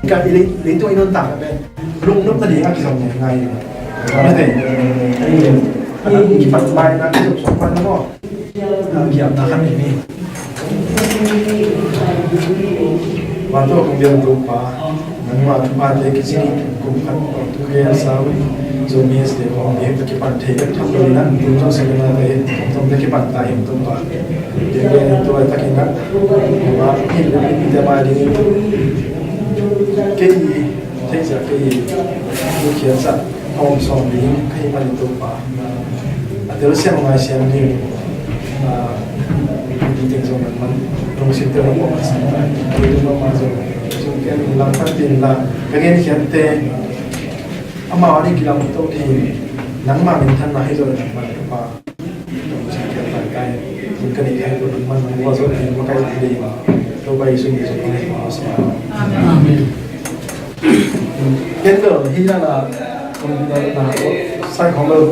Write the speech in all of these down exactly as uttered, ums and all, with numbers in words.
Ka i lei, leitung i nuntakna pen lungnopna ding a kizom ngaingai. Mate, a kipat pai na, kizom sawm pai na maw? A giapna khat nei ni. Vantung a kong biak Topa, nangma thupha te kicing in kum khat tung gel sa uh. Zomi te khawng biak te kipan thei bek tham lo in, tung zong seminar te, tung te kipan ta in Topa. Biak te tua takin a, Topa, in te mai ding in. Kei i theihsa, kei i lungkhiatsa a om sawm ding ka hih manin Topa, a telsiam ngai siam ding, a, i teng zong nangman lungsim te hong om a sa, kei tu nangma zong zong kei lam khat tin la, ka genkhiatte amau a ding kilam to ding, nangma minthanna hi zo le nangman Topa. Amen. Ken bel hi na na, na sai khong bel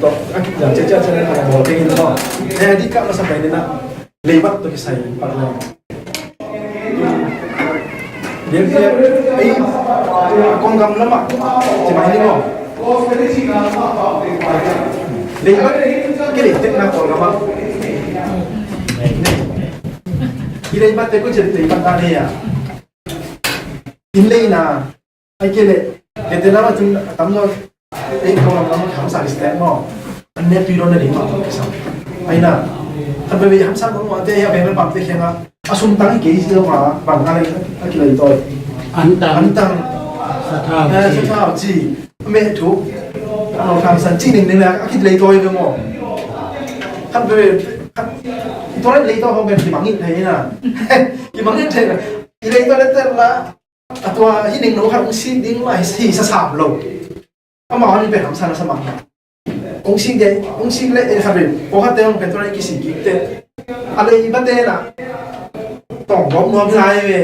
tok a, ya, cia cia cia na na bol keng in maw. Eh, di kah masa pai ni na. Leibat to kisai pak na. Dia dia, eh, kong gam lama. Cimai ni maw. Leibat, kei lei tek na kong gam a. Kei leibat te ko ceri leibat ta ne ya. In lei na, ai kei lei, kei te na ma cun tam lo. Ei, ko lam lam hamsa ki stek maw. An ne tui don na ding maw, kisa. Ai na. Kan pe be hamsa ko maw te ya be me pam te khenga. A sum tang kei si lo ma, bang ka lei, a ki lei toi. An tang. An tang. Sa thau. Eh, ci. Sa thau ci. Me thu. Ano kan san ci ning ning la, a ki lei toi be maw. Kan pe be, kan. Toi lei toi ho be ki mangit thei na. Ki mangit thei na. Ki lei toi le ter la. A tua hi ning no khat ung si ding la hi sa sam lo. Amau nih pen hamsa na sa mahmah. Ong sing de, ong sing le, eh, khat pen, ko khat te ong pen tua i kisik kik te. A leiba te na. Tawng bawm nuam hi lai ve.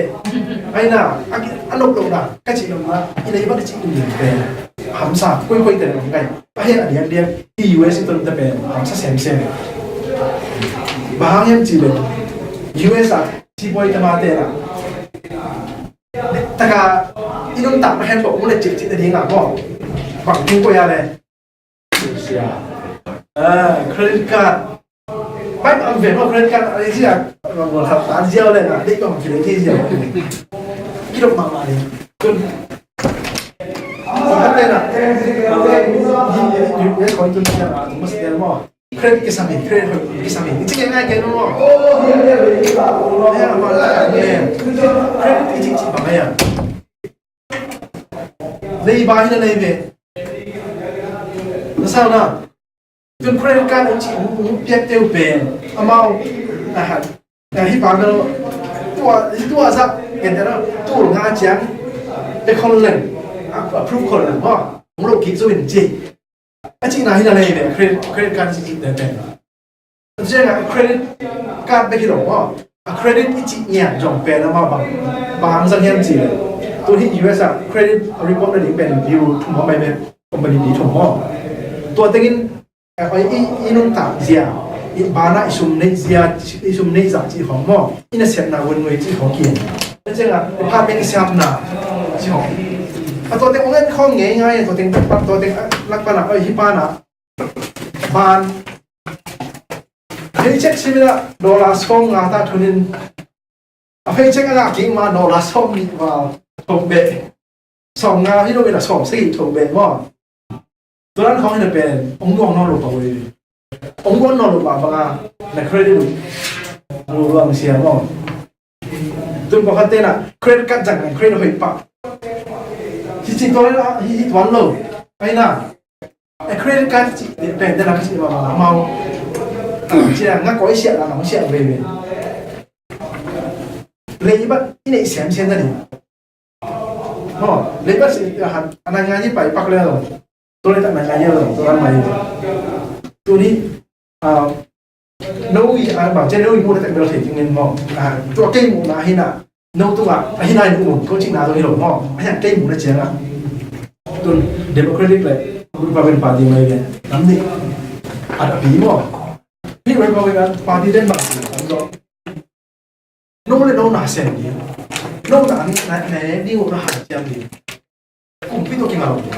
Ai na, a ki, a nop lo na, ka cih lo na, i leiba ka cih tu pen. Hamsa, koi koi te na ong kai. A hen a diak diak, i U S i ton te pen, hamsa sem sem. Bang hang hiam cih le, U S a, ci boi te ma te na. Taka, i nuntakna hen ko, ong le cih cih te ding a ko. Bang ting ko ya le. Ah, credit card. Bai am ve maw credit card a zia. Bang maw khat ta zia le na, dei bang kile thei zia. Kidop mahmah ni. Kun. Khat te na. Ni koi tun zia na, mas dia maw. Credit kisam hi, credit kisam hi. Ni cik ngai ke no. Credit i cik cik bang ya. Nei ba hi na nei ve. Na sa na. Tun credit card in ci mu piak teu pen. Amau. Aha. Na hi pa mel. Tua, tua sa. Ken na. Tu nga ciang. Pe khol leng. Approve khol leng. Ha. Mu lo ki zu in ci. A cihna hi na lei ve, credit, credit card i cih pen pen. A cihna credit card bek hi lo maw. A credit i cih ngiat zong pen amah bang, bang zang hiam cih le. Tu hi U S a credit report na ding pen bureau thum a mai ve, company di thum maw. Tua tengin, eh, i, i, i nuntak zia, i bana i sum neih zia, i sum neih zah cih khong maw. I nasepna vun ngui cih khong kian. A cihna department i siamna cih khong. A tua teng ong en khong ngei ngai, tua teng, tua teng, lak pana, oi, hi pana. Ban. Paycheck simina dollar sawm nga ta thunin. A paycheck a ngah kik ma dollar sawm nih val thok beh. Sawm nga hi lo ina sawm sagih thok beh maw. Tuan khawng ina pen ong nuang nawn lo pah ui. Ong nuang nawn lo pah banga na credit uh. Lo luang sia maw. Tun pawlkhat tena credit card zang credit hoih pah. Hi ci tuan hi tuan lo. Aina. A credit card ci pen tena ka ci ma ma mau. Ci a nga koi sia la ma sia veve. Leibat i neih siam siam na ni. Ho, leibat si a han ana ngai ni pai pak le lo. Tu le tak na ngai lo, tu ran mai. Tu ni a no i a ba chen no i mu le tak bel thei tingin mo. A tu a kei mu na hi na. No tu a hi na i mu ko ci na to hi lo mo. A hi a kei mu na chen a. Tu Democratic le Republican Party mai le. Nam ni. A da pi mo. Ni Republican Party den ba. Nam do. No le no na sem ni. No na ni na na ni uh na hanciam ding. Kumpi tawh kinga lo ding.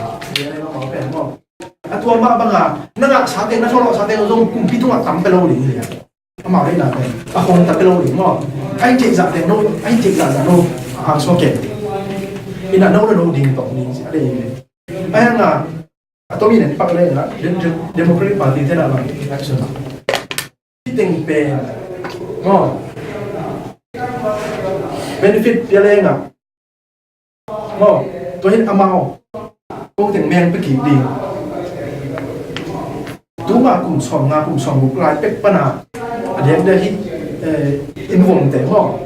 A tua mah banga na ngahsate, na thawhlawhsate zong kumpi tungah tam pia lo ding hi. Amau deihna pen a hong ta pia lo ding maw? A hih theih zahte no, a hih theih zahzah no a hang suak kei. Ina no na no ding tawh ding ci a deih hi. A hianga a tomi nen pak le na Dem- Dem- Democratic Party te na bang action. Hih teng pen maw, benefit pia lengah maw, tua hin amau ko teng meng pia kik ding. Tuma kum sawm nga kum sawm guk lai pek pana a diakdiak hih, eh, in vomte maw,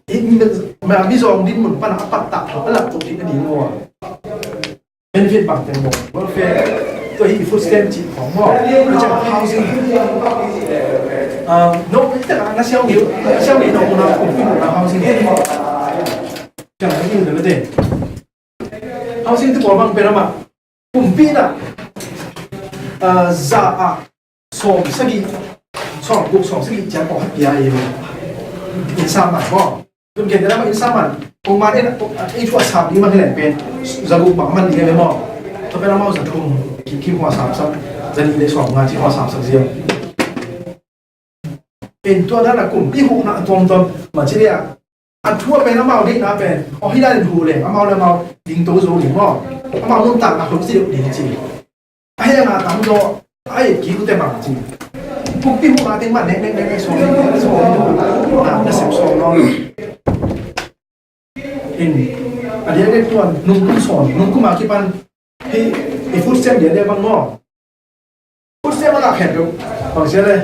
hih mi- ma- mizawng dinmun pana a pattah a lak tuk ding a ding maw. Benefit bang teng bawh welfare, tua hi food stamp cih khawng maw. Housing. Ah, no, ita na siau ni, na siau ni no na kum kum na housing. Housing tu bawh bang pen amah kumpi na, ah, za ah sawm sagih, sawm guk sawm sagih ciang kong hat pia hi. Innsam man maw. Tun kei te lam innsam man kong man en ei thu a sap ding man hi leng pen za guk bang man ding hi ve maw. Tua pen amau za thum kim kim hua sap sak, za nih le sawm nga ci hua sap sak ziau. En tua dan a kumpi huhna a tuamtuam ma ci dia. A thu a pen amau deihna pen aw hi dan in huh leng amau le amau ding to zo ding maw. Amau nuntakna hong si deuh ding ci. A heng a tam zaw a et kik uh teh bang ci. Kumpi huhna teng mah nek nek nek nek sawm nek sawm nek na sep sawm nawn. In a diakdiak tuan nungkum sawn, nungkum a kipan hi. I food stamp diakdiak bang maw. Food stamp a ngah khet uh bang sia le.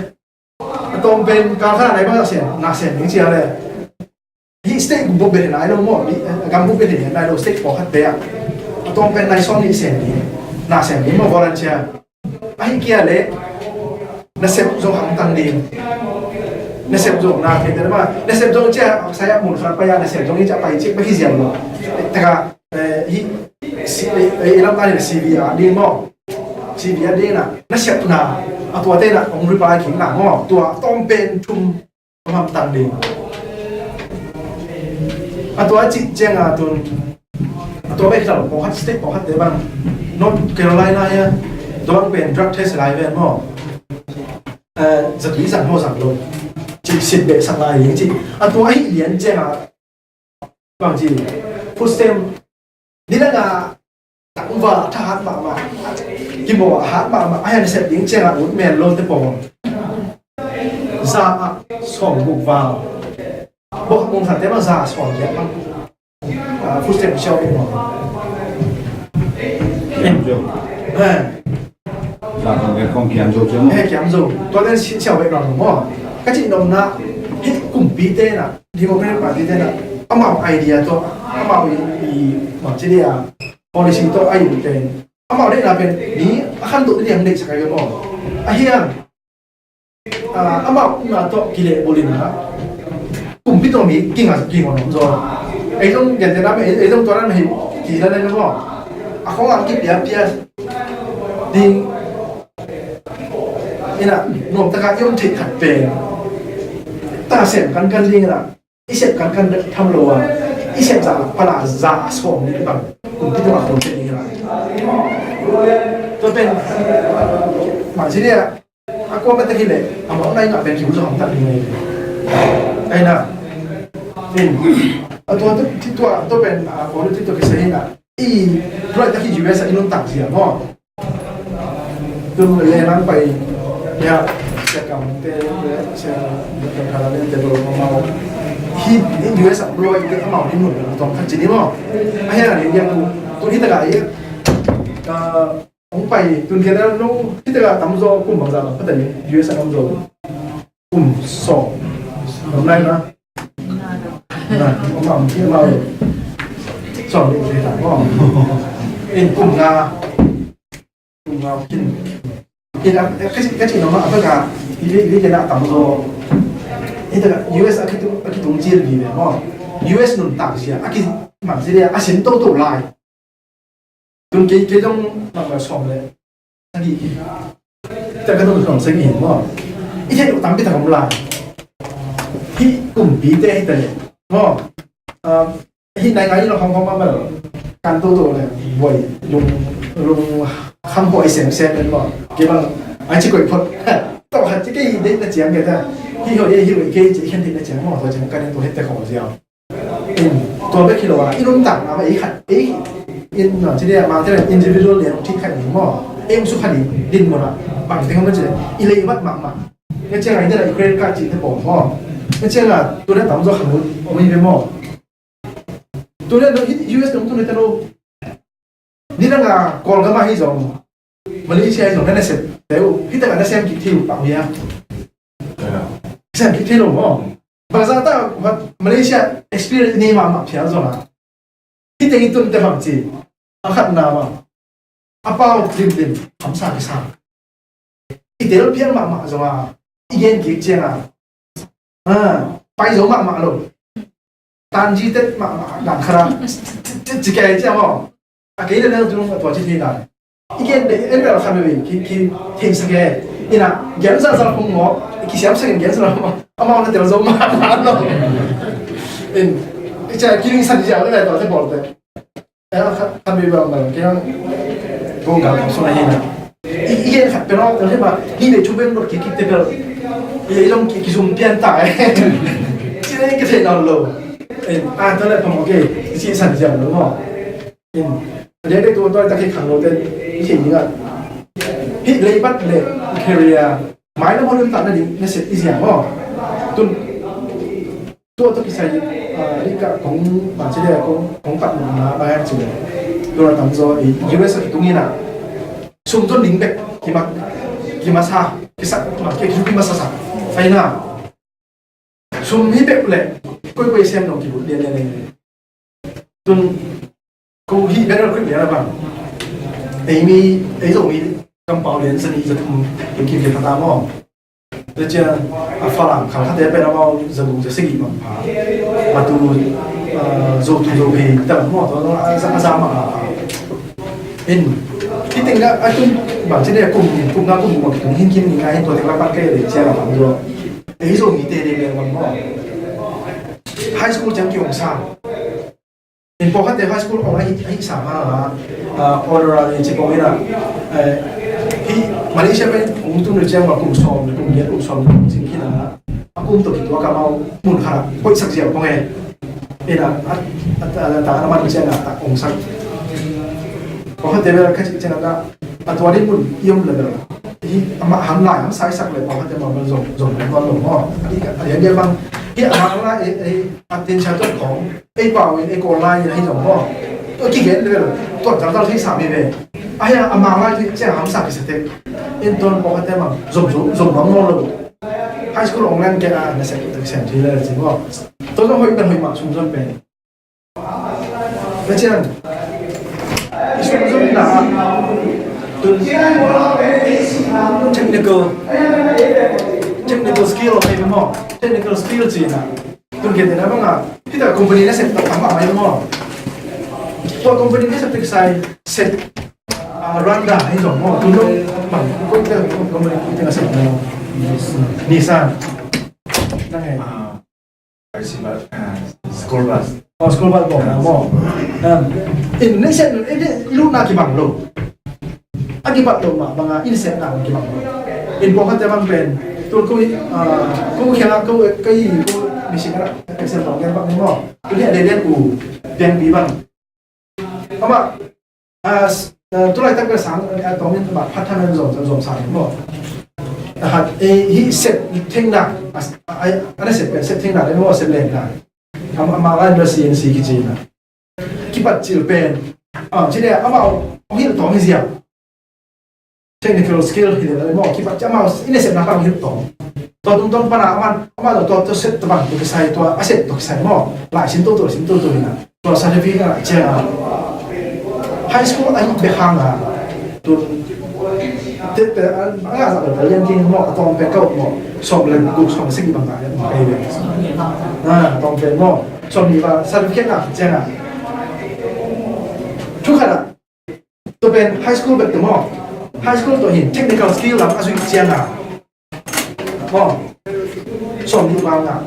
A tawm pen kal khat a nai bang a sem na sem ding cia le. Hih state bup bel nai lo maw, hih gam bup bel nai lo, state pawlkhat te ah. A tawm pen nai sawm nih sem ding, na sem ding maw, volunteer. Ahi kia le nasep zong hangtang ding. Nasep zong na thei te ma, nasep zong cia sai a mun khat pai a nasep zong hi cia pai cik pai hi ziang lo. Taka, eh, hi si, eh, eh, lam na ni C V a ding maw. C V a ding na, nasep na, a tua te na ong reply kik na maw. Tua tawm pen thum Hong hamtang ding. A tua a cih cianga tun a tua bek hita lo, pawlkhat state pawlkhat te bang North Carolina hia, tua bang pen drug test lai ven maw. Eh, zatui zang maw zang lo cih sit behsak lai ding cih. A tua ahih lian cianga bang ci, food stamp nidanga tangval thahat mahmah, kibaw a hat mahmah a, hen sep ding ciangah ut men lote pawl za ah sawm guk val. Bawk mung khatte ma za sawm giat bang. Ah, food stamp siau bek maw. Kiam zo. He. Za bang bek kong kiam zo ciang. He, kiam zo. Tua den si- siau bek nawn maw. Ka cih nopna hih kumpite na, Democratic Party te na, amau idea tawh, amau i, i, bang ci dia, policy tawh a i pen, amau deihna pen mi a khantoh ding hong deihsak ahi maw. A hiang, ah, amau upna tawh kilehbulh in ah, kumpi tawh mi kinga kinga nuam zaw. Ei zong gentehna pen ei zong tua dan hi, kila le maw. A khawng a kipiapia ding ina, nuam taka i om theih khat pen ta sem kankan ding ina, i sep kankan tham lo a, i sep zah lak pala za sawm nih bang kumpi tungah khol theih ding ina. Tua pen bang ci dia, a kua mah tak hi leh a mawh nai ngah pen kiu zong hong tak ding nai. Aina in a tua tu, tua tua pen a kua tu tua kisai ina. I, tuai tak hi U S a i nuntak zia maw. Tun le nang pai, ya, sia kam te, sia, sia kam khala le te lo maw. Hi, hi U S a lo i te amau hi mun tong khat ci ni maw. A hian ni yang tu, tu hi taka i, ah, hong pai, tun kena lo, hi taka tam zo, kum bang za bang, pata ni, U S a tam zo. Kum sawm. Kum nai na. Na, kum am, kum am. Sawm ni, kum sawm. In kum nga. Kum nga, kin. In a, ka ci, ka ci no ma, a ka, ili, ili kena tam zo. In ta U S a kitung, a kitung cil bi ve mo. U S nuntak zia, a ki, mang zia, a sin to to lai. Tun kei, kei zong nang la sawm le. Sagih. Tua ka zong sawm sagih maw. I theih loh tampi tak om lai. Hih kumpite hi ta le. Maw. Hih nai ngai lo hong hong ma ma lo. Kan to to le buai lung lung kham huai sem sem le maw. Kei bang ai ci koi phot. To khat ci kei dei na ciang kei ta. Hih huai hih huai kei ci khen dei na ciang maw. To ciang kan to het te khong ziau. In tua bek hi lo a, i nuntakna mah ei khat ei in no ci dia mah te individual lian thik khat ni maw. Ei um su khat ni din maw na. Bang te khong ma ci i lei vat mahmah. Nga ciang ai te la i credit card ci te pawh maw. Nga ciang a tu na tam zaw khat mun om hi ve maw. Tu na U S dong tu na te lo. Ni na nga Kawlgam ah hi zong, Malaysia hi zong na na sem te uh. Hi ta ka na sem kik thei uh pang hia. Sem kik thei lo maw. Bangzah ta Malaysia experience nei mahmah phial zong a. Hih teng i tun te bang ci a khatna bang a pau limlim hamsa kisa. I tel phial mahmah zong a i gen kik ciang a pai zo mahmah lo. Tanzi tet mahmah dan khara ci kei ciang aw. A kei le le zung a tua ci thei lai. I gen de en bel khan ve ki ki thei sa ke. Ina gen sa sa khong mo ki siam sa gen sa lo. Amau na tel zo ma ma lo. In i cha ki ring san ja le to te bol te. Ina khan ve ba ma ki ang kong ga so na ina. I i gen khat pe lo te ba ni de chu ben lo ki ki te bel. I long ki ki zum pian ta. Ci le ki thei lo lo. In a to le pa mo ke ci san ja lo mo. In a dia ke tu to ta ki khang lo te i thei ni ga. Hih leibat le career mai na hon un ta na ding na set i zia maw. Tun tua tua kisai a ri ka kong ma ci le kong kong pat na na ba ci le. Tua tam zo i U S a kitung ina. Sum zon ding bek kima kima sa kisa ma ke kisu kima sa sa. Sai na. Sum hi bek le koi koi sem no kibut le le le. Tun ko hi better quick lian a bang. Ei mi ei zo mi kampau lian sani za thum kim kim pata mo. Te cia a Falam khang khate pen amau za guk za sigi bang pha. Matu zo tu zo hi ta mo to a za a za ma a. In hi ting a tun bang ci ne kum kum na kum kum kum hin kim ni ngai to te la pan ke le cia la bang zo. Ei zo mi te le le bang mo. High school jang ki ong sa. In pawlkhatte high school ong ahi, ahi sam a, a, honorary ci pawh ina, eh, hi Malaysia pen ong tun le ciang ma kum sawm le kum giat kum sawm le kum cing khin a, a kum tawh kituak a mau mun khat a koihsak ziau pawh nge. Ina, a, a, a, ta na man ciang a, ta ong sak. Pawlkhatte bel ka cih ciang a, a tua ding mun i om le bel. Hi, amah ham lai, ham saisak le pawlkhatte ma bel zong, zong bel zong lo maw. A di, a di, a di bang, hi amah lai, eh, eh, attention tawh khawng. Ei pau in ei kawl lai in ahi zong maw. Tua kigen le tua tal tal thei sa mi ve. Ahi a mang lai thei ciang hamsa kisa tek. In tuan pawlkhatte mang zom zom zom nuam nawn lo. High school ong leng kei a na sek tek siam thei le cin maw. Tua zong hoih pen hoih mah sum zon pen. Na cian i sum zon na tun technical technical skill ong ei maw. Technical skill cina. Tun kian tena banga hita company na set tak tama mai mo. Tua company na set tak sai set randa hi zong mo. Tun dong bang koi ka company kita na set mo. Nissan. Nang eh. School bus. Oh, school bus bawh na mo. In na set in lu na kibang lo. A kibat lo mah banga in sehna hong kibat lo. In pawlkhatte bang pen tun ko ko khiangah ko ko i ko misi kara ka siam tawh gen bang ni maw. Tun hi a deden u piangpi bang. Amah tulaitak bel sang a tawngin amah phathamen zom zom sang ni maw. Ahat hi sep thengna a na sep pen sep thengna le maw sep lenna. Amah lai bel C N C kici na. Kipat cil pen. Ah, ci dia amau hong hilh tawng hi ziau. Technical skill hi dia maw kipat ci amau i nasepna pan hong hilh tawng. Tua tungtawn pana aman amau tua tua set tua bang tua kisai tua a set tua kisai maw. Lai sim tua tua sim tua tua hina. Tua certificate a ciang a high school a hih bek hang a tun tete a ngah zah bel lian king maw a tawng pen ka ut maw. Sawm le guk sawm le sagi bang zah lian maw ka hi bek. A tawng pen maw. Sawm ni ba certificate ngah ciang a. Thu khat ah tua pen high school bek tua maw. High school tua hin technical skill lam a zui ciang a maw. Sawm ni ba ngah.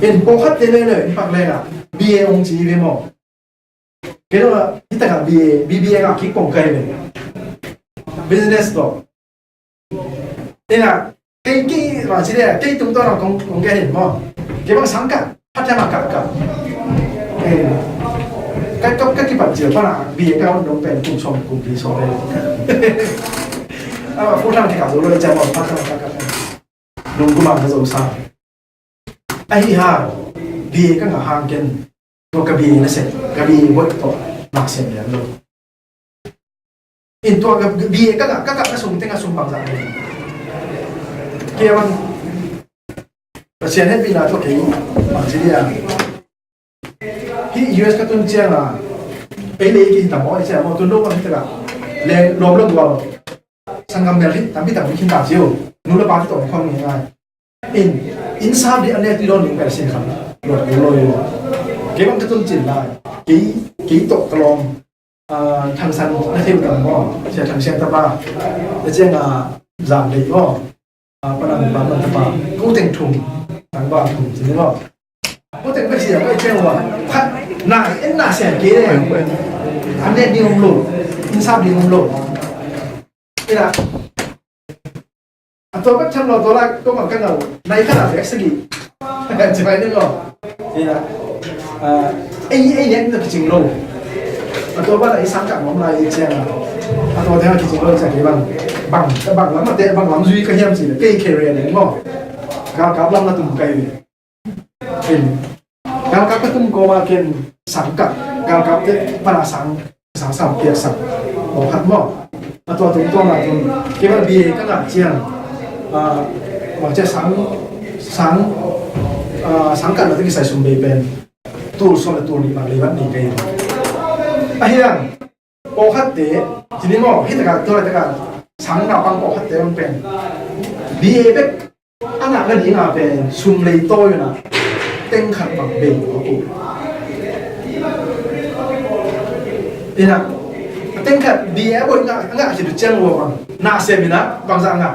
In pawlkhatte leh leh i pak lengah B A hong ci hi ve maw. Kei lo hi takah B A, B B A ngah kik pong ka hi ve. Business tawh. Inah kei kei bang ci leh kei tungtawn a kong kong gen hi maw. Kei bang sang kah, phat hiam a kah kah. Ka ka ka kipat cil pana B A ka hong dong pen kum sawm kum li sawm le. A full time kikah zo lo le ciang maw, phat hiam a kah kah. Nung kum a ka zo sa. Ahi hang B A ka ngah hang ken tua ka B A nasep, ka B A boih tawh na sem lian lo. In tua ka B A ka ngah, ka kah ka sum teng a sum bangzah lo. Kei a bang Pasian hehpihna tawh kei bang ci dia. Hih U S ka tun ciang a ei le ei kihi tam maw, ei ciang maw, tun lo bang hi takah le lawm lo gual sanggam mel hi tampi tak mi khin ta ci uh. Nu le pa tawh khong ngai ngai. In, inn sap ding a nek ding dawn ding pen sin khat luat kul lo hi. Kei bang ka tun cin lai. Kei, kei tawh ka lawm, ah, Thang San na thei uh tam maw. Sia Thang Siang tapa. Tua ciang a Zam Lei maw. Ah, Pa Nang, Pa Nang tapa. Ko teng thum. Nang ba thum ci ni maw. Ko teng pen sia ko ciang ua. Phat na, en na sia kei le. A nek ding om lo. Inn sap ding om lo. Ina. A tua bek tham lo, tua lai ko bang ka ngah uh. Nai khat a bek sagih. Ci mai ning lo. Ina. Ah, ei, ei nek na kicing lo. A tua bang i sang kah nuam lai i ciang a. A tua teng a kicing lo i ciang kei bang. Bang, bang lam a te, bang lam zui ka hiam ci le. Kei career ning maw. Galkap lam na tum ka hi ve. In, galkap ka tum kawm a ken sang kah, galkap te pana sang, sang sam piaksak pawlkhat maw. A tua tungtawn a tun kei bang B A ka ngah ciang, ah, bang ci a sang, sang, ah, sang kah na te kisai sum bei pen tul sawm le tul nih bang leibat nei ka hi. Ahi hang pawlkhatte, ci ni maw, hi takah, tua lai takah sang naupang pawlkhatte bang pen B A bek a ngah nading a pen sum lei tawi un a teng khat bang bei tua ko. Ina, a teng khat B A a boih ngah, a ngah khit uh ciang ua bang na sem ina bangzah ngah.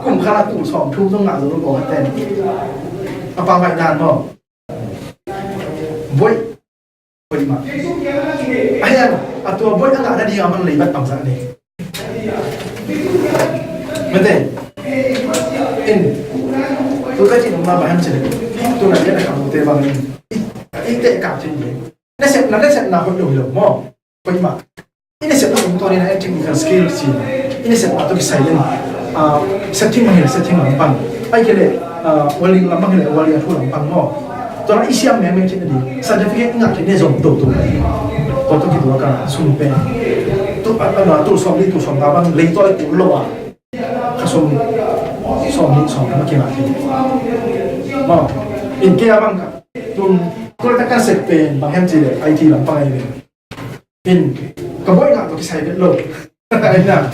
Kum khat a tul sawm thum zong ngah zo lo pawlkhatte. A pa ngaih dan maw. Boih. Boih mah. Ahi hang a tua boih a ngah nading a man leibat bangzah nei. Mate. In. Tua ka cih nopna bang hiam cih leh, tua na lian a khangnote bangin i, i teh kap cin ding. Nasepna, nasepna hoih lo hi lo maw. Boih mah. I nasepna tungtawn in a technical skill ci. I nasepna tawh kisai in, ah, setting bang hi leh setting lampang. Ahih kei leh, ah, welding lam bang hi leh welding a thu lampang maw. Tua na i siam mengmeng cih na ding. Certificate i ngah cih ne zong do tu. Tua tawh kituak a sum pen. Tu, ah, ah, tul sawm li, tul sawm nga bang lei tua i tul lo a. Kha sawm, sawm li, sawm nga ma kingah cih. Maw. In kei a bang ka. Tun, tua tak kan sep pen bang hiam cih leh I T lampang ahi pen. In, ka boih ngah tawh kisai vet lo. Ai na.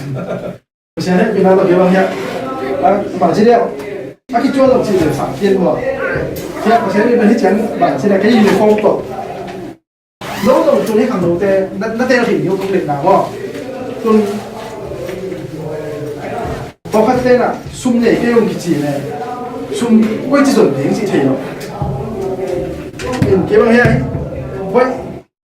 Pasian hehpihna tawh kei bang hiah. A, bang ci liau. A kicuan lo ci liau sang pian maw. Hiah Pasian hehpihna hi ciang bang ci liau kei uniform tawh. Lo lo tun hi khangnote, na, na tel thei ni uh kong letna maw. Tun, pawlkhatte na, sum nei kei ung kici ne. Sum, koi ci zon ding ci thei lo. In, kei bang hiah, boih,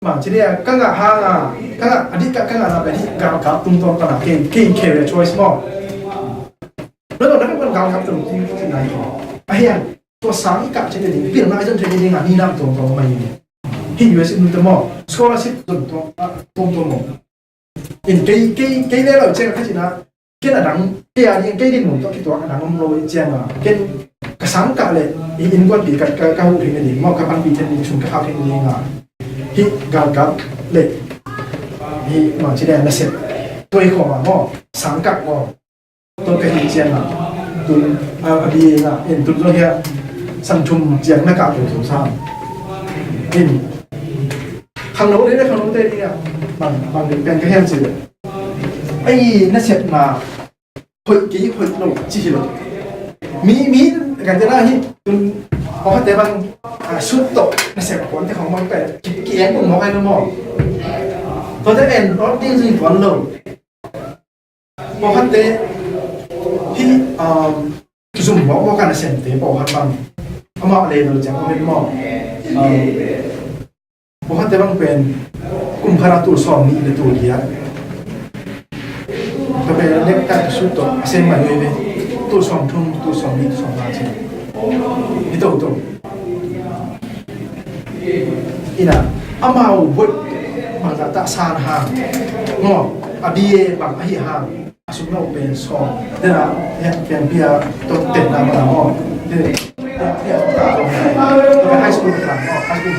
Bang ci dia, ka ngah hang a, ka ngah, a dik ka, ka ngah na pen hih galkap tungtawn pan a, kei, kei career choice maw. No, no, na pen galkap tungtawn ci nai. A hian, tua sang i kah ci dia ding, pilna i zon thei ding a, ni nam tungtawn mai ni. Hih U S in tungtawn maw, scholarship tungtawn, a, tungtawn maw. In kei, kei, kei le lo ciang ka ci na, Ken a dang, kei a ding, kei dinmun tawh kituak a dang om lo i ciang a, ken ka sang kah le, i innkuanpih ka, ka, ka huh theihna ding maw, ka panpih theihna ding, sum ka khak theihna ding a, hih galkap le, hih bang ci leh nasep, tua i khawng a maw, sang kah maw, tua ka hih ciang a, tun, a, a bi a, in tun zong hiah, sang thum ciang na kah tua tua sang. In, khangno le, khangnote ding a, bang, bang ding pen ka hiam ci leh. Ei, nasepna hoih kei hoih lo ci hi lo. Mi, mi, kan te na hi, tun, pawlkhatte bang, a, sut tawh nasep a puante khong bang pen ki, ki eng pong mawk ai lo maw. Tuate en rawt ding zui tuan lo. Pawlkhatte hi, um, kizum mawkmawk a nasemte pawlkhat bang, a, Amah level ciang om in maw. Pawlkhatte bang pen kum khat ah tul sawm nih le tul giat. Tua pen necktie sut tawh a sem mai ve. Tul sawm thum, tul sawm nih, tul sawm nga ci. Hi toto. Ina, amau buaih bangzah tah san hang. Maw, a B A bang ahi hang. A sum lo pen sawm. Tena, ya, piang pia, tok ten na ma mo. Tena, ya, ya, tok ta mo. High school ka mo, high school.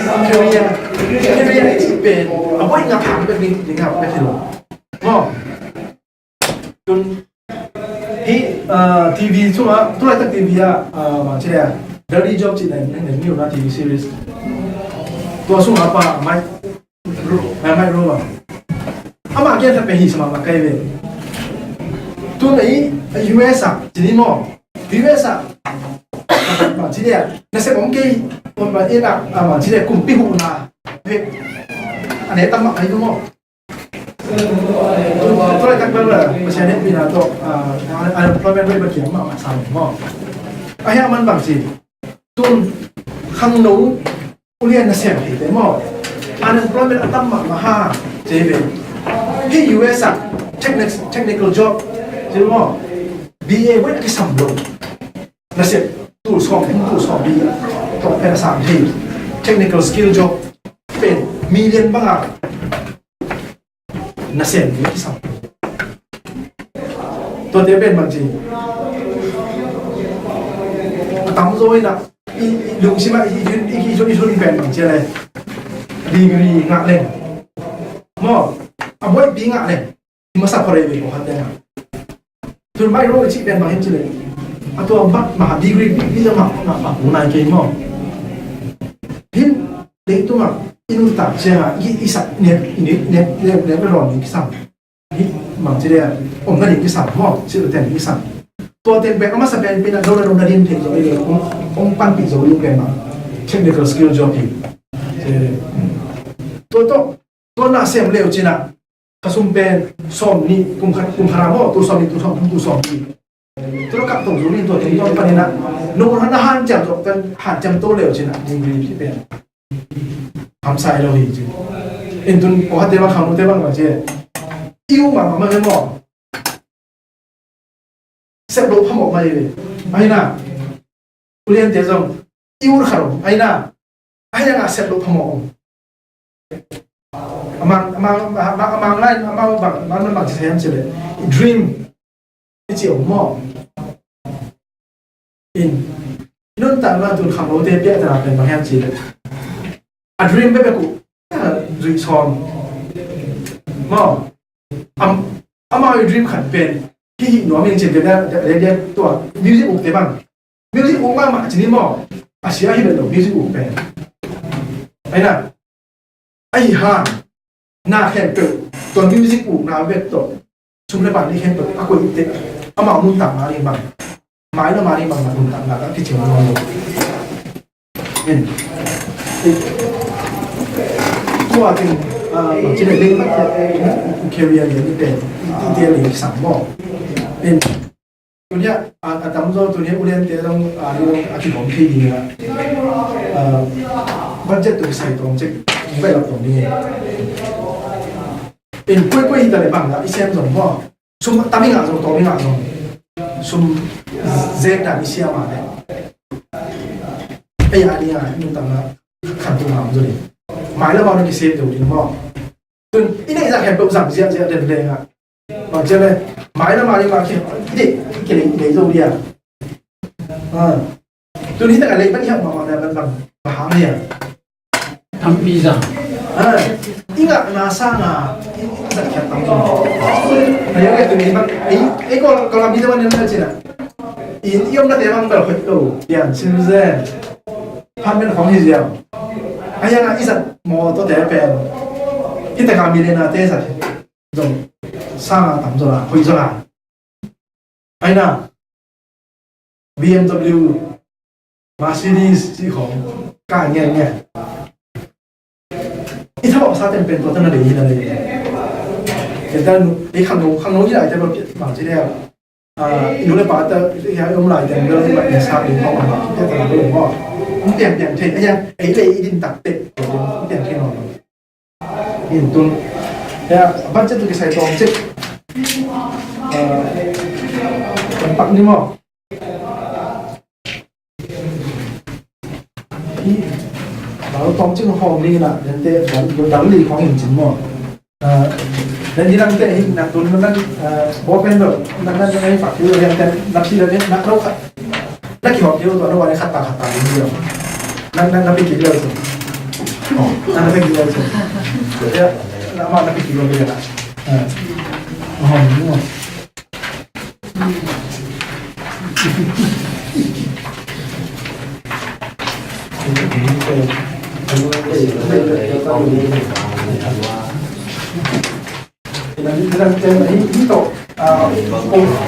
Career, career i cih pen a buaih ngah hang bek ding, ding ngah bek hi lo. Mo. Tun, hi, ah, T V sungah, tu laitak T V ah, ah, bang ci leh, Dirty Job cih na, na, na, na T V series. Tua sungah pa, mai, Ro-, ah, Mike Rowe. Amah gen khat pen hi sa mahmah kei ve. Tun a i, a U S ah, ci ni maw. U S ah, bang ci leh, nasep om kei, om bang e na, ah, bang ci leh, kumpi huhna. He, a ne tam mah kei tu maw. Tu, tu laitak bel, Pasian hehpihna tawh, ah, unemployment rate bang kiam mahmah sa maw. A hia man bang ci. Tun, khangno, ulian nasem hi te maw. Unemployment a tam mahmah ha, ci ve. Hi U S ah, technic-, technical job, ci maw. B A buaih a kisam lo. Nasem, tul sawm, tul sawm nih tawh pen a sam hi. Technical skill job, pen, million bang a. Nasem ding kisam. Tuate pen bang ci. A tamzaw in a, i, i lungsim ah, i, i, i, i, i, i pen bang ci a le. Degree ngah leng. Maw, a buaihpi ngah leng. I masa pawlkhat ve pawlkhat te ngah. Tun Mike Rowe i cih pen bang hiam ci leh. A tua bang mah degree pi, pi zong mah, mah, mah, mah nai kei maw. Hin, leitungah, i nuntak ciangah, i, i sak, nep, i nep, nep, nep, nep, nep, nep, kisam. Hi, bang ci leh, om na ding kisam, maw, ci leh ten kisam. Tua ten pen, a masa pen, pen, a dona, dona din thei zo, i, om, om panpih zo, i pen mah. Technical skill job hi. Tua, tua, tua na sem leu cin a. Ka sum pen sawm nih, kum khat, kum khat ah maw, tul sawm nih, tul sawm thum, tul sawm nih. Tua kap to zo nih, tua teng tua panin ah, no na hanciam to, kan hanciam to leu cin ah, degree ci pen. Hamsa lo hi ci. In tun, pawlkhatte bang, khangnote bang bang ci. I u mahmah mah maw. Sep loh phamawh mah hi ve. Ahi na. Uliante zong. I ut khat om. Ahi na. Ahi na, sep loh phamawh om. A mang, a mang, a mang, a mang lain, a mang bang, a mang bang ci hiam ci leh. Dream. I ci om maw. In. Nuntakna tun khangnote piahtana pen bang hiam ci leh. A dream bekbek uh. Zuih sawm. Maw. Am, amau i dream khat pen. Hih hih nuam in cin te dia, dia, dia, tua. Music ukte bang. Music uk mahmah cin hi maw. A sia hi bel lo music uk pen. Ahi na. Ahi hang. Na khempeuh. Tua music ukna bek tawh. Sum le pai ni khempeuh. A koih ukte. Amau nuntakna ding bang. Mai le mai ding bang nuntakna ka kicing nuam lo. In. Tua kin, ah, bang ci leh lei mat, career lian pen, i tia lei sam maw. In. Tunia, ah, a tamzaw tunia uliante zong, ah, ni zong a kibawm thei ding a. Ah, budget tu sai tawm cek, bai lap tawm ding. In, koi koi hi ta le bang la, i sem zong maw. Sum tam i ngah zong, tawm i ngah zong. Sum zek dan i sia mah le. Ei a ding a, i nuntakna khantung ngam zo ding. Mai le mau na kisep deuh ding maw. Tun, i neih zah khempeuh zang ziahziah den leng a. Bang ci le, mai le mau ding mah khi, i deih, i deih, i deih zo ding a. Ah. Tun hi takah lei pan i hauh mahmah leh pan bang, bang hang hiam? Tampi zang. Ah, i ngahna sangin, i, i zat khiat tam zong. Ahi hang tuni bang, ei, ei ko, ko lam hi zong a nem na cin a. I, i omnate bang bel hoih lo, pian, citizen. Phan pen khong hi ziau. Ahi hang i zat mawtawte pen. Hi takah millionaire-te zat zong. Sangin tam zong a, hoih zong a. Ahi na. B M W, Mercedes, cih khong, kai ngiatngiat. I thamawhsa ten pen tua tan a dei hi na dei. Ken tan, ei khangno, khangno hi lai te bang ci leh. Ah, i nu le pa te, i om lai teng bel i mat i sak ding khawng a, i te ta lo maw. Hong piang piang thei, a, ei le i din tak teh, hong piang thei nawn lo. In tun, ya, budget tu kisai tawm cik. Ah, kan pak ni maw. Hi, baru tawm cing hawm ni na, dan te, dan, dan li khawng in cin maw. Ah, dan ni dang te hi, na tun na, ah, bo pen do, na, na, na, na, pak hi, dan te, na pi dan, na, na, na, na ki hawm hi, to, na, wa, na, khat ta, khat ta, ni, na, na, na pi ki, dan, oh, na, na pi ki, dan, ya, na, ma, na pi ki, dan, ah, hawm ni maw.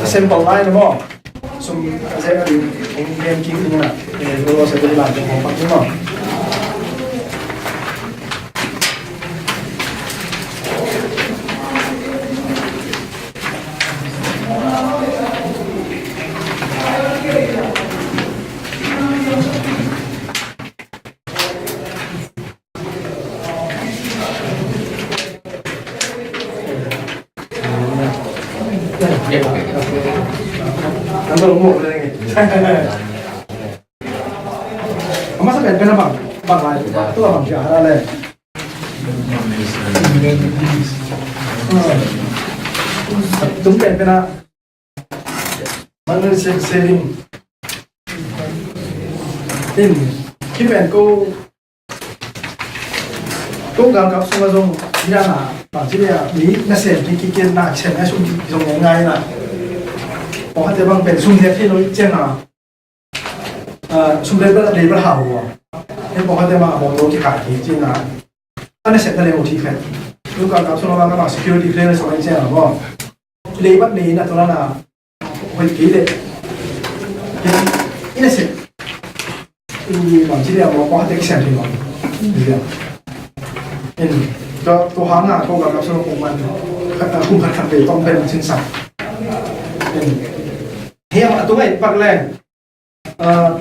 Sample line maw. Sum, a, zek a ding, kong gen kik ding na. Eh, lo, lo, sample line kong pak ding maw. A masa pen pen a bang, bang lai, tu a bang sia a le. Tung pen pen a, man se se lim. In, ki pen ko, ko galkap sung a zong, ina na, bang ci le a, mi nasem ki, ki, ki, nasem a sung ki zong ngai ngai na. Pawlkhatte bang pen sum hiat hi lo i ciang a, ah, sum dei bel, dei bel hau a. Hei pawlkhatte bang a mawtaw kikai hi ci na. A nasem na leng uh thei khat. Ko galkap sung a bang a bang security clearance a i ciang a maw. Lei bat nei na tawh na, hoih kei leh. Ina sep. Ui, bang ci leh maw, kua te kisian thei maw. Ui, tua, tua hang a, ko galkap sung kong man. Khat, kum khat khat vei tawm pen cin sa. Hiam a tung ai pak leng. Ah,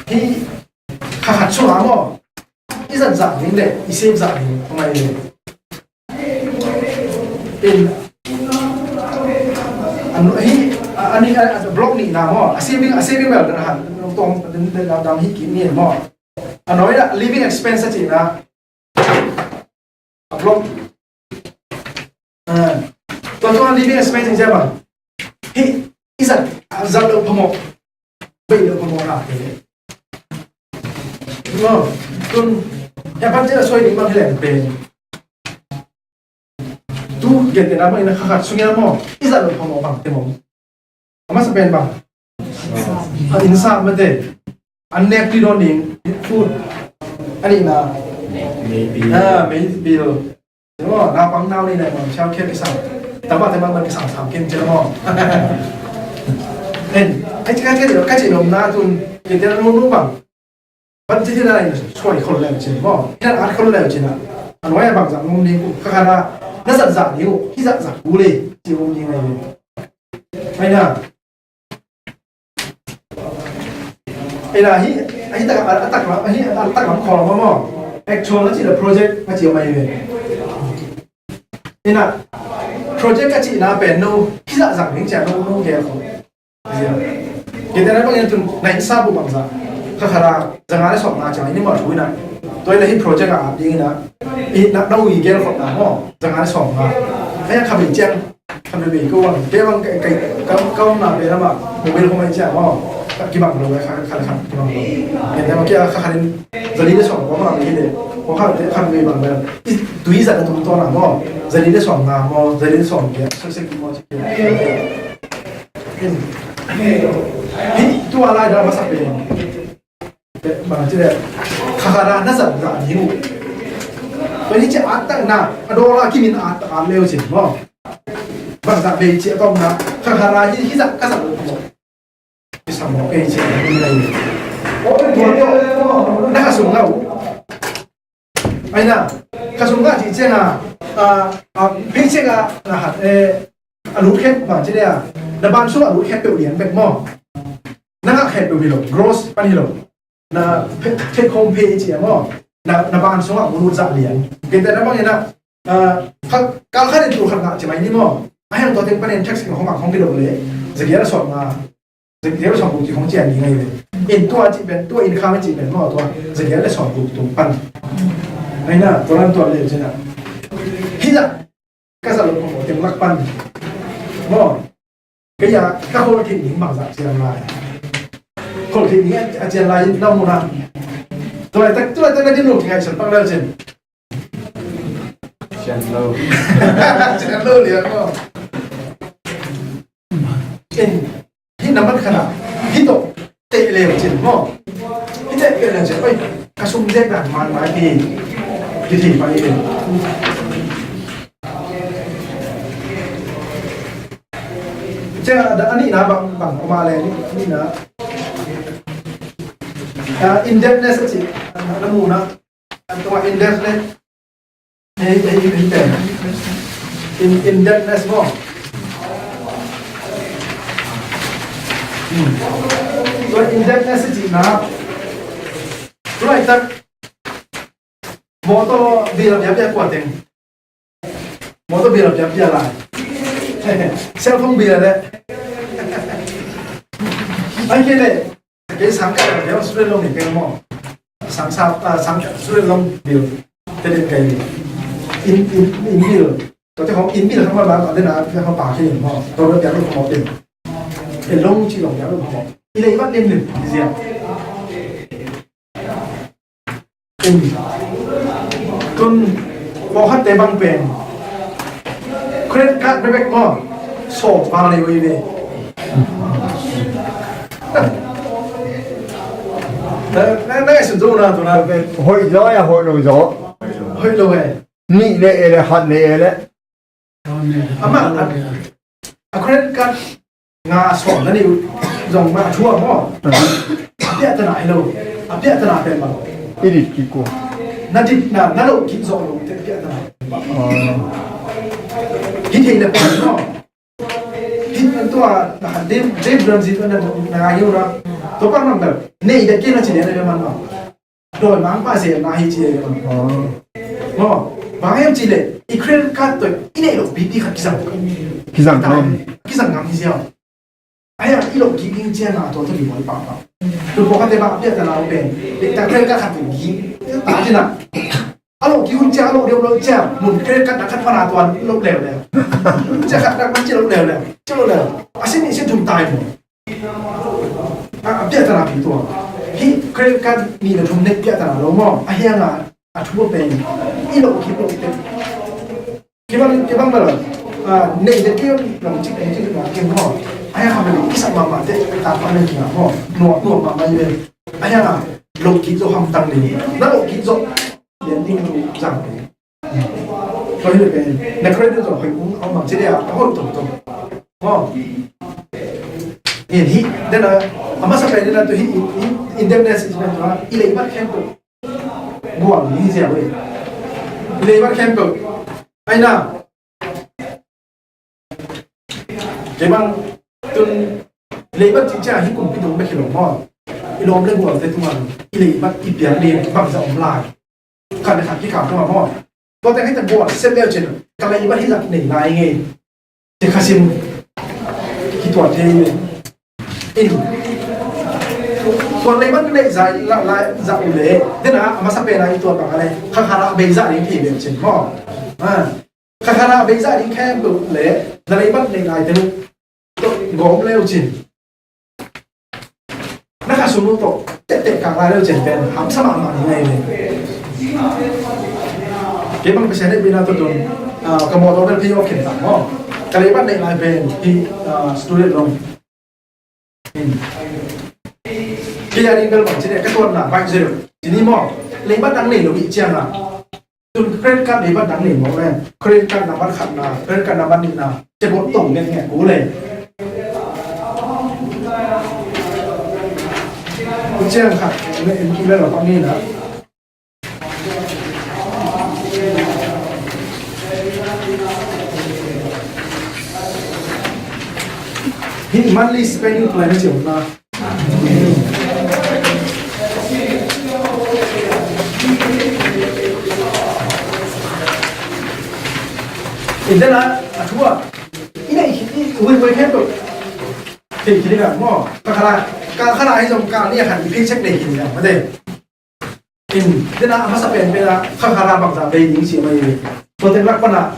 hi kha khat sung a maw, i zat zah ding le i sep zah ding a ngai le. In, an, hi, a, a ni, a, a block nihna maw, a saving, a saving bel dan han, tawm, dan, dan, dan hi kik ni maw. A nuai ah living expense a cihna. A block. Ah, tua tua living expense in sia bang. Hi, i zat, a zat lo phamawh. Bei lo phamawh na te. No, tun, ya pan cia soi ding bang hi leng pen. Tu, gen te na bang ina kha khat sung ya maw. I zat lo phamawh bang te maw. A masa pen bang. A insa mate. An nek ti don ding. Food. Ani na. Maybe. Ah, maybe. Maw, naupang nau nei leh maw, childcare kisam. Tapa te bang bang kisam sam ken cia maw. En, ai ka cia ka cia nom na tun, ken te na nom nom bang. Ban cia cia na lai suai khol leu cin maw. Ina at khol leu cin a. A nuai a bang zang nom ni ku kha kha na. Na zat zat ni ku, hi zat zat ku le. Ci nom ni ngai ni. Ai na. Ina hi, hi tak, a tak lam, hi a tak lam khawng maw. Actual na ci la project na ci mai ve. Ina project ka ci na pen no, hi zah zah ning cia no, no gel khawng. Kita na bang yan tun, na insa bu bang za. Kha kha ra, zanga le sawm na cia, ini maw thu ina. Tua ina hi project a ding ina. I na, na ui gel khawng na maw, zanga le sawm na. Kha ya kha bei ciang. Khan veve ko wan, ke wan kai kai, kau, kau na pe na ma, mobile ko mai cia, oh, kibang lo, khan, khan, khan, kibang lo. Ken te ma kia kha khan, zali de song, ko ma pe de, ko khan te khan veve bang bang. I, tui za na tum to na mo, zali de song na mo, zali de song kia, so se ki mo cia. Hi, tu ala da ma sa pe. Bang ci le, kha kha na, na zat zat ni uh. Tua hi ci a tak na, a dola kimin a tak a leu cin maw. Bang zat bei ci a tawm na, kha kha na hi, hi zat ka zat lo maw. Ki sam maw, ei ci a hi lei. Na kha sung ngau. Ai na, kha sung ngau ci ci na, a, a, bei ci a na hat, eh, a lut khempeuh bang ci dia, na ban sung a lut khempeuh lian bek maw. Na ngah khempeuh hi lo, gross pan hi lo. Na take home pay ci a maw, na, na ban sungah hong lut zah lian. Kei te na bang ina, ah, kal khat in tul khat ngah ci mai ni maw. A hiang tua teng panin tax in hong ngah hong kido le, zagial a sawm nga, zagial a sawm guk ci hong cian ni ngai le. In tua ci pen, tua in khang ci pen maw, tua zagial a sawm guk tung pan. Ngai na, tua lan tua le ci na. Hi zah, ka zah lo phamawh teng lak pan maw. Kei a ka kholh theih ding bangzah cian lai. Kholh theih ding a cian lai na mu na. Tulaitak, tulaitak na din lo kingaihsun pak leu cin. Cian lo. Cian lo lian maw. Hih na man khat ah hih tawh teh leu cin maw. Hih teh leu cin, oi, ka sum zek dan man mai hi. Hih thei pai hi. Cia a nihna bang, bang om a le, a nihna, ah, indebtedness a cih na mu na, a tua indebtedness, eh, eh, eh, eh, in, indebtedness maw. Hmm. Tua indebtedness a cihna, tu laitak mawtaw bill a piapia kua teng. Mawtaw bill a piapia lai. Cellphone bill le. Ai kei le. Kei sang ka le student loan ni kei maw. Sang sa, ah, sang student loan bill. Te den kei. In, in, in bill. Tua te khong in bill khong ma ba, tua te na, te khong pa kei maw. Tua te piak lo khong maw te. Te loan ci loan piak lo khong maw. I le i vat lim lim. I zia. Tun pawlkhatte bang pen credit card bebek maw, sawm bang nei ui ve. Na, na, na, sun zo na, tu na. Hoih zaw ya, hoih lo zaw. Hoih lo e. Nih ne e le, khat ne e le. Amah a, a credit card nga sawm na nih uh zong mah a thu a maw. A piahtana hi lo. A piahtana pen bang. I dit kik uh. Na dit na, na loh kik zawh lo te a piahtana. Hi thei le pen maw. Hi tua na han dem, dem ram zin na, na nga hi uh na. Tua pan mang bel. Nei da kei na ci le na man maw. Dawimangpa zelna hi ci e. Maw, bang hiam cih leh i credit card tawh i neih loh pipi khat kizang, kizang ngam, kizang ngam hi ziau. A hiang i loh kik ding ciangin a tua tawh i bawl pahpah. Tu pawlkhatte bang a piahtana uh pen, i ta credit card khat tawh i ta cih na. A loh kik hun ciang, a loh deuh loh ciang mun credit card na khat pan a tua loh leuleu. Ciang khat na man ci loh leuleu, ci loh leuleu. A sin i sin thum tai maw. A, a piahtana pi tua. Hih credit card nih le thum nek piahtana lo maw. A hiang a, a thu a pen i loh kik loh te. Kibang, kibang bala. A, nei te kibang cik, cik na kim maw. A hiang a bali kisap mahmah te, ta pa le kibang maw. Nuam, nuam mahmah i ve. A hiang a loh kik zo hamtang ni. Na loh kik zo. Lian ding tu zang ni. Tua hi le pen na credit zong hoih ung a om bang ci dia a hoih tongtong. Maw. In hih dena a masa pen dena tu hih indebtedness is pen tua i leibat khempeuh gual hi ziau e. I leibat khempeuh. Ai na. Kei bang tun leibat cih ciang hih kumpi tung bek hi lo maw. I lawm le gualte tungah i leibat i piang ding bangzah om lai. Khat le khat kikal tungah maw. Tua teng hih ta gual sep leu cin ka leibat hih zah nei lai ngei. Te khasin kituat thei in. Tua leibat nei zah la, la zah uh le. Dena a masa pena i tuat bang a le. Kha kha la bei zah ding thei leu cin maw. Ah. Kha kha na bei zah ding khempeuh le na leibat nei lai te uh tawh gawm leu cin. Na kha sung uh tawh tehteh kak lai leu cin pen hamsa mahmah ding ahi ve. Kei bang Pasian hehpihna tawh tun, ah, ka mawtaw bel pay off khin ta maw. Ka leibat nei lai pen hih, ah, student loan. Kei a ding bel bang ci leh ka tuanna bike zero. Ci ni maw, leibat dang nei lo i ciang a. Tun credit card leibat dang nei maw le. Credit card number khatna, credit card number nihna. Ci bawh tong ngen ngen ku le. Ku ciang khat, ne en ki le lo pang ni na. Hih monthly spending plan hi ci om na. Ina a thu ah, ina i, i, we, we have to. Thei khin i ka maw. Ka khala, ka khala hi zong ka ni a khan i paycheck nei khin i ka maw te. In, ina a masa pen pen a ka khala bangza bei ding ci mai. Tua tek lak pana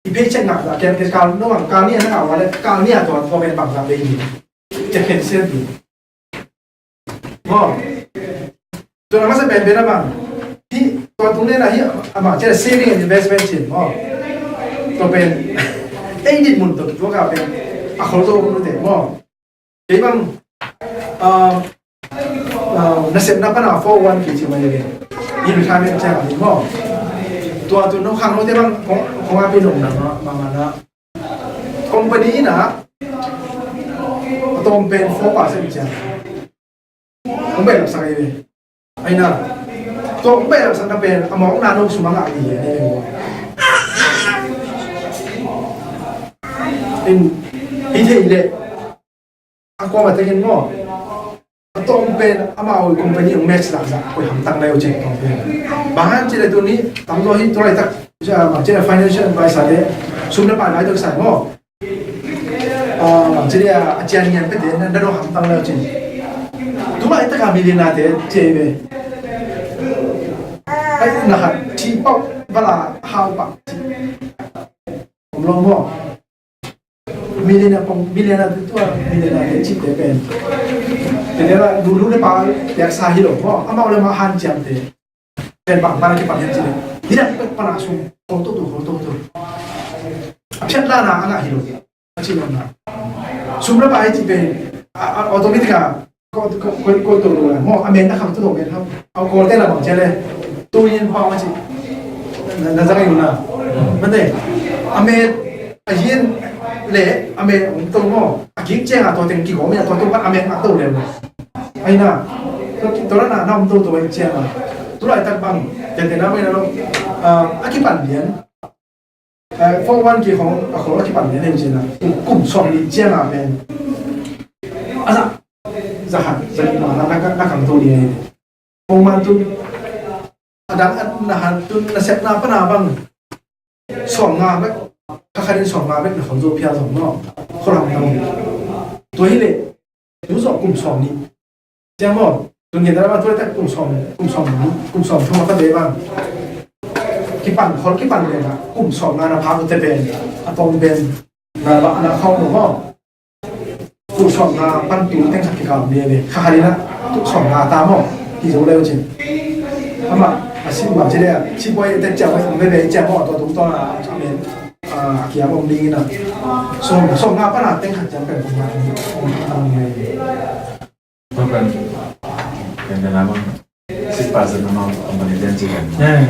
i paycheck ngah za ken ke ka no ang ka ni a na ka wa le ka ni a tua tua pen bangza bei ding. Tek ken sian ding. Maw. Tua na masa pen pen a bang. Hi, tua tung nena hi, a bang, cina saving and investment cin, maw. Tua pen, ei dit mun tua, tua ka pen, a khol zo mun te, maw. Kei bang, ah, ah, nasepna pana four oh one K cin mai le. I retirement cin a ni, maw. Tua tu no khang no te bang, kong, kong a pi nong na, ma, ma, ma na. Company in a, a tawm pen four percent ciang. Hong behlap sak ahi ve. Ahi na. Tua hong behlap sakna pen, a mawkna no sum a ngah ahi ve. In, hi thei leh. A kuama tekin maw. A tawm pen amau company hong match lahzah koi hamtang lai uh cin tawm pen. Bang hang cin le tuni tamzaw hi tua laitak, bang cin le financial advisor le sum le pai laitak sai maw. Bang cin le a cian ngian pete na dawh hamtang lai uh cin. Tu laitak a millionaire te ci ve. Ai na hat ci pau bala hau pau ci. Om lo maw. Millionaire pong, millionaire te tua, millionaire te cih te pen. Te te la, du lu le pa, piak sa hi lo, maw, amau le ma han ciam te. Pen bang, bang ki pan hian cih le. Hi dak pek pan a sum, kol to to, kol to to. A phiat la na, a ngah hi lo. A cih lo na. Sum le pa hi cih pen, a, a, automatic a, Ko, ko, ko, ko to lo la. Mo, a men na khang to lo men ha. Au ko te la bang chele. Tu yin pa ma chi. Na, na zang yu na. Mate. A men, a yin le, a men ong to mo. A kik cheng a to teng ki ko men a to to pa a men a to le. Ai na. To, to la na, na ong to to ai cheng a. Tu lai tak bang. Te te na mo na lo. Ah, a ki pan lian. Eh, four one K khong, a khong a kipan lian hi cin a. Kum, kum sawm nih ciang a pen. A za, za han, za nih ma na, na, na kang to ding hi. Khong man tun, a dang a na han tun, na sep na pa na bang. Sawm nga bek, ka khanin sawm nga bek na khong zo pia zong no. Khong lam tang. Tua hi le, tu zo kum sawm nih. Ciang maw, tun gen dara ma tuai tak kum sawm, kum sawm, kum sawm thum a ka dei bang. Kipan, khol kipan le na, kum sawm nga na pha ute pen, a tong pen, na ba, na khau maw. Kum sawm nga pan tu teng khat kikal bia le, kha kha dina, kum sawm nga ta maw, ki zo leu cin. Ama, a si ma ci le, si boi te ciang maw, me me ciang maw, to tung to na, a men, a kia maw ding ina. Sawm, sawm nga pan a teng khat ciang pen kum nga, kum nga. Tua pen, pen pen a bang, six percent a bang company ten ci kan. Eh.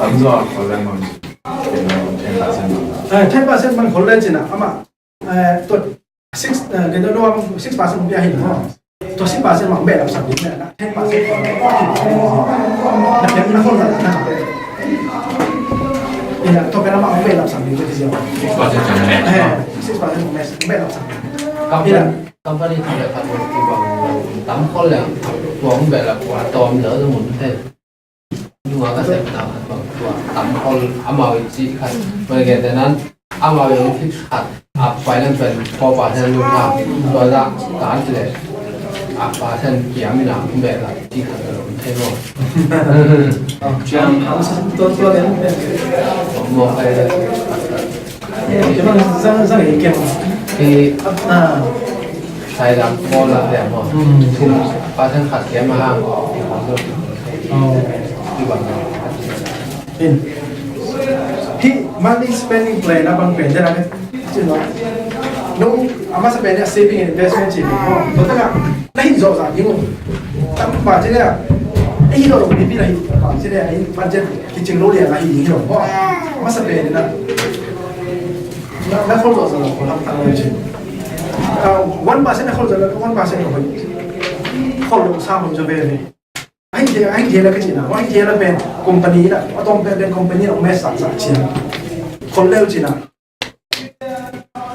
Tam zaw a khol leng bang, pen bang ten percent bang. Eh, ten percent bang khol leng ci na, ama, eh, tua six, eh, ken tua six percent bang bia hi na. Tua six percent bang bia lam sak ding na, ten percent bang. Na pen na khol na, na. Ina, tua pen ama bia lam sak ding na ci ziau. Six percent bang. Eh, six percent bang bia lam sak ding. Ina. Company khat le khat hong kibang tam khol leng tua hong behlap tua tawm leh mun thei. Nunga ka sepna khat bang tua tam khol amau i cih khat. Mah gen te nan amau i hong fix khat. A pai nan pen four percent lum kha. Tua zah ka an cih leh a percent kiam ina hong behlap cih khat ka lum thei maw. Ciang ang sa tua tua den. Maw kai. Zang, zang i kem. I, ah. Sai lam ko la le mo. Hmm. Thum, pa than khat kem ma hang. Oh. I bang. In. Hi, money spending plan a bang pen, dan a pen. Cino. No, a masa pen a saving and investment cino. Mo, mo ta ka. Na hin zo za ni mo. Tam ba cino. Ei lo lo ni pi na hin. Ba cino, ei budget ki cing lo le na hin ni lo. Mo. A masa pen na. Na, na khol zo sa lo, khol ham tang lo cin. Ah, one percent na khol zo lo, one percent na khol. Khol lo sa khol zo ve ve. Ai dia, ai dia la ka cina, ai dia la pen company la, a tawm pen pen company la mes sa sa cina. Khol leu cina.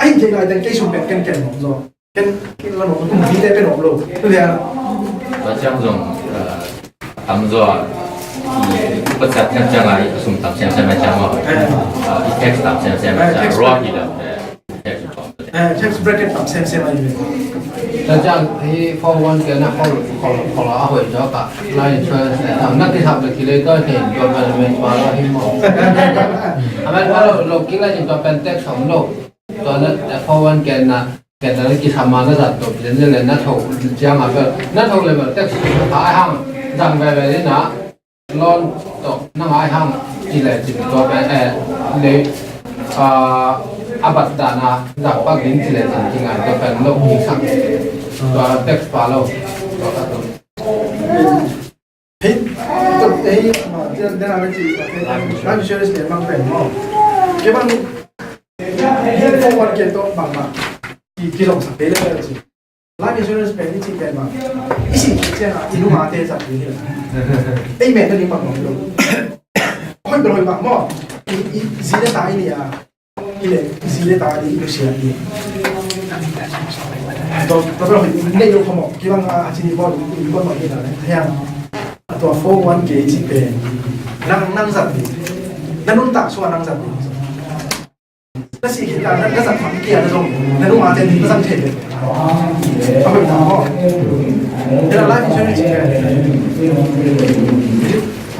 A hi thei lai teng kei sum pen ken ken nuam zaw. Ken ken la nuam, kum vite pen nuam lo. Tu dia. Tua ciang zong, eh, a tam zaw a, i upat ciang a i sum tam semsem a ciang maw. Eh. Eh, i tax tam semsem a ciang. Eh, tax. Ruah hi lam, eh, tax tam. Eh, tax bracket tam semsem a hi. Tua ciang hi four one K na khol, khol, khol a hoih zaw ka. Life insurance, eh, tam na kisap le kilei tua hi, tua pen men pa lo hi maw. A men pa lo, lo kilei tua pen tax om lo. Tua na, eh, four one K na, Ken na kisam a na zat to, pi zen le na tho ciang a bel, na tho le bel tax ka ai hang, zang veve ding na, loan to na ngai hang, ci le cin tua bel, eh, le, ah, a bat dan a, zang pak ding ci le cin ci ngai tua bel lo ki sang, tua tax pa lo, tua ka tua. Hei, tuk, hei, ma, dia, dia na ci, life insurance pen bang pen maw. Kei bang, hei, four one K tawh bang ma. Ki, kilawm sak kei le ci. Life insurance pen i ci pen bang. I si, ci a, i nu ma te sak kei le. Ei, me te ni bang bang lo. Hoi, bang hoi bang maw. I, i, zi le ta i ni a. Hi le, zi le ta di, i nusia di. To, to, to, nei lo khomo, kibang a, a cini bol, i bol ma hi na le, hiang. A tua four one K ci pen. Nang, nang zat di. Na nuntak sua nang zat di. Na si kita, na, na zat ma kia na zong. Na nung a te di, na zat te di. Apa na ho? Ila life insurance ci pen.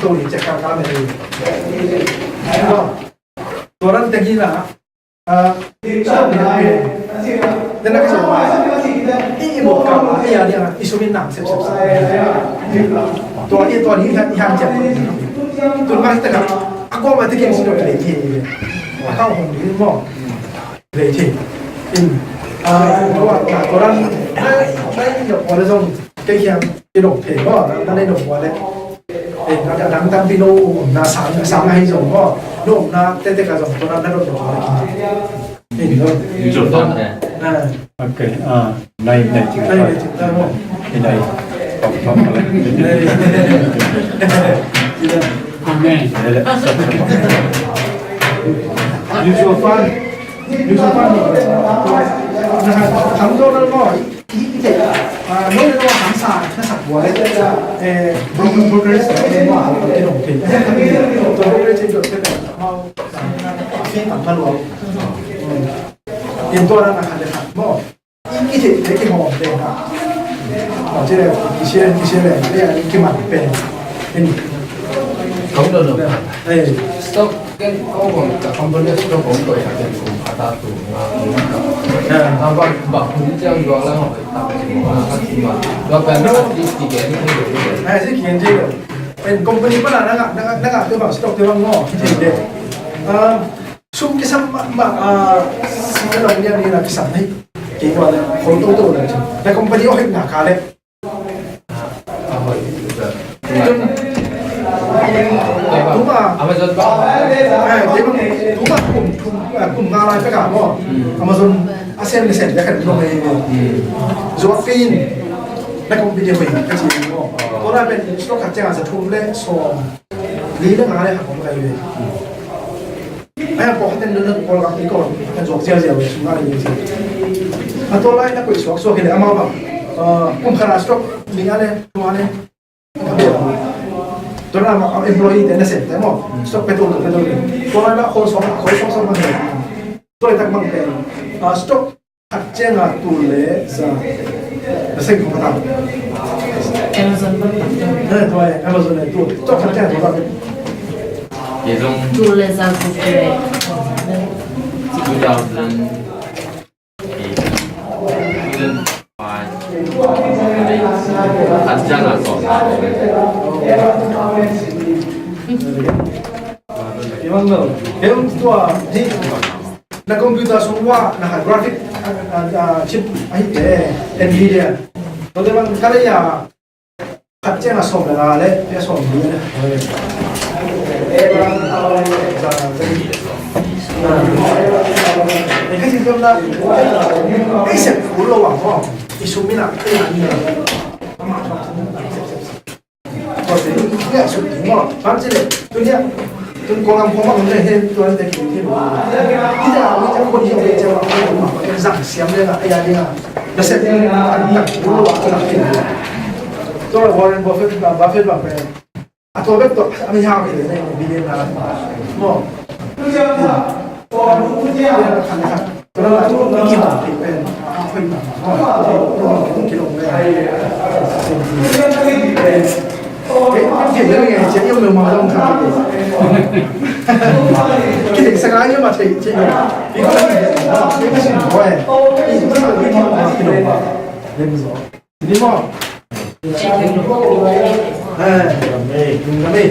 to ni cek ka ka me ni. Tua dan teng hi na. Tena ka sawm mai. I i mawk ka Ai ya dia, i sum in nang sep sep sa. Tua i tua ni han han ciat. Tun mai ta ka. A ko ma te ken si do le ti ni. A ka hong ni mo. Lei thei in, ah, tua, tua, tua dan, nai, nai, nai, tua le zong, kei kiang, i dong thei, tua, nai, nai, dong, tua le. Eh, na, na, dang, dang, pi, no, na, sang, sang, hai, zong, tua, no, na, te, te, ka, zong, tua, na, na, dong, tua, le, kin. Eh, no. Yu zong, tua, eh. Ah. Ok, ah, nai, nai, cing, nai, nai, cing, nai, nai. Nai, nai. Nai. Amen. Use your fund. Use your fund. Thang zo na mo. I, i te. Ah, no, no, thang sa, na sa bua le. Eh, broken progress. Eh, mo, ke dong te. To progress in dot te. Mo. Fi tang ka lo. In to na na ka le mo. I kithei, i kihawm pen ha. Aw, ci le, kisia, kisia le, le, i kiman pen. Kong do no. Eh. Stock ken kong kong ka company stock kong ko ya ken kum kata tu. Ya. Ba ba kun ciang dua lang ko ta ma. Dua pen na ti ti ken ni. Eh, si ken ci le. Pen company pa na na na na tu ba stock tu ba ngo. Kithei le. Ah, sum kisam mah, mah, ah, sum kisam lian ni na kisam hi. Kei tua le, khol toto le. Na company oh hit na ka le. Tuma. Amazon. Eh, tuma, tuma kum, kum, eh, kum nga lai peka mo. Amazon, a sen le sen, ya kan dong le. Zuak kei in. Na company oh hit, ka ci mo. Tua na pen, stock khat ciang a sa thum le, sawm. Li le nga le khat om kai ve. Ai, a pawlkhat in lungdam, pawlkhat in kong, kan zuak ziauziau ve, sum ngai ve. A tua lai na koih suaksuak hi leh amau bang, ah, kum khat a stock nih a le, thum a le. Tua na ma, ah, employee te na sem te maw. Stock pe to, pe to. Tua lai na khol suak, khol suaksuak ma hi. Tua lai tak bang pen, ah, stock khat ciang a tul le za. Na seng kong khat a. Amazon bang tak. Eh, tua, eh, Amazon eh, tul. Stock khat ciang a tul le. Ye zong. Tul le za tul le. Two thousand eight. Two thousand five. Khat ciang a sawm. Ye bang lo. Ye bang tua. Hi. Na computer sung ua na khat graphic, ah, ah, ah, chip ahi te, Nvidia. Tua te bang ka lei a khat ciang a sawm le nga le, pia sawm li le. Eh, ka ci tuam na, eh, sep full lo a mo. I sum in a, eh, ni a. Tua pen i a sut ding maw. Bang ci le, tu nia, tun Kawlgam khawng ah om le hen, tua te kin kin. Hi ta, mi ta kon hi ve cia ma, zang siam le nga, ai ya le nga. Na se, an tak, bu lo, an tak kin. Tua Warren Buffett, Buffett bang pen. A tua bek tua, a mi hau hi le, ne, billion na. Maw. Ni maw. Eh, amen. Amen.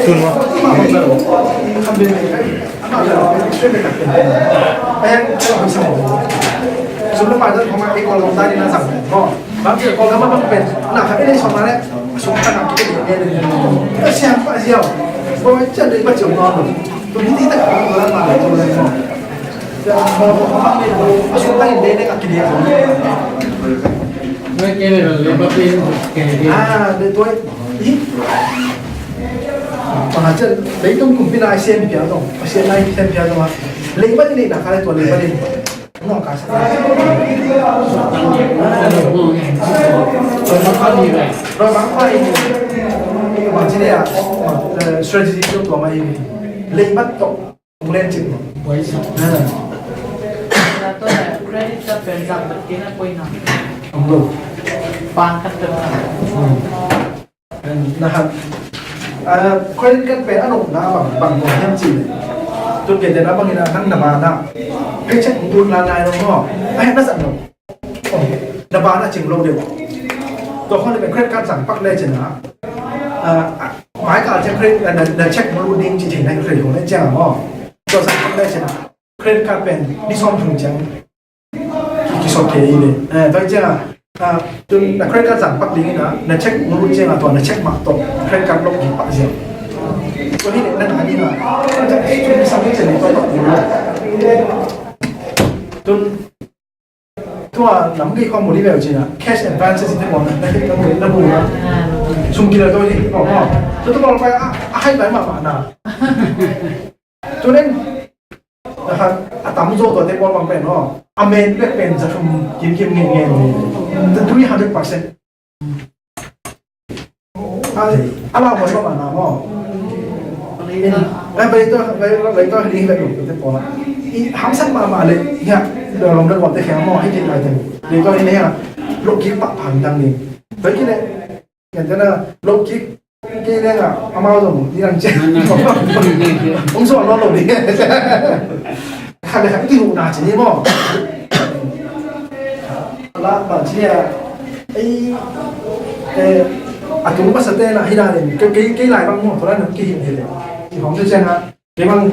Tun maw. Ah, leitung kumpi na i siam piak zong, Pasian na i siam piak zong a, leitung i neihna kha le tua leitung. Nong ka sa. Tua mangpa ni. Tua mangpa ni. Ci ni a, strategy tu tua mai lei mat tawh ung len cik lo. Buai sa. Credit card pen zang bek kei na koi na. Ang lo. Pan kan pen na. Na hat. Credit card pen a nop na bang bang lo hiam ci le. Tu ke te na bang ina nang na ba na. Paycheck ung tun la nai lo mo. Ai na zang lo. Na ba na cing lo deuh. Tua khong le pen credit card zang pak le cin a. Mai kal ciang credit na check mu lut ding ci thei na credit khong le ciang a maw. Tua zang pak le cin a credit card pen ni sawm thum ciang ki kisawt thei i le. Tua ciang a tun na credit card zang pak ding ina na check mu lut ciang a tua na check mah tawh credit card lok ding pak ziau. Tua hi le na na ding a. Tua ciang tun sang hi ciang ni tua pak ding. Tun Tua nam gei khawng mu dih veu cina cash advances in te pawh na na mu na mu na sum kila tawh hi pawh maw. Tua tua pawh pai a hai pai mahmah na. Tunin a tam zaw tua te pawh bang pen maw a men bek pen za thum kim kim nge nge nge. Three hundred percent. A lau maw, lau maw, na maw. Bai to, bai to, bai to, ni bai to, te pawh. I hamsat mahmah le, ya, dah lom dah kawm te kheng maw, hei kik lai te. Bai to ni ya, lo kik pak phang dang ni. Bai kik le, ya, te na, lo kik, kik le nga, amau dong, ni lang cek. Ung so lo lo ni. Khat le khat kihuhna ci ni maw. A la bang ci a ei a tung pasate na hi dan in kei kei lai bang maw tua lai na kihih hi le. Ci hong tu ciang a kei bang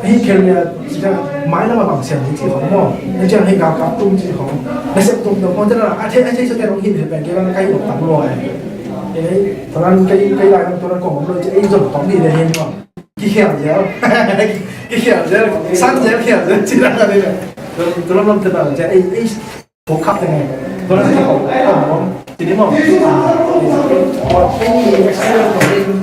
hi khel nia ci ciang mai lam a bang siam ci hong maw. Ni ciang hei ga kap tung ci hong na siam tung tung hong te na a thei a thei sa te hong hi le pen kei bang kai lok tam lo ai. Ei tua lai kei kei lai bang tua lai kong lo ci ei zong tong ni le hen maw. Kikhial zel. Kikhial zel. San zel, khial zel. Ci dan a ni le. Tua lam lam te bang zel. Ei, ei. Phawk khak te ngai. Tua lam te phawk. Ci ni maw. Tua ei experience.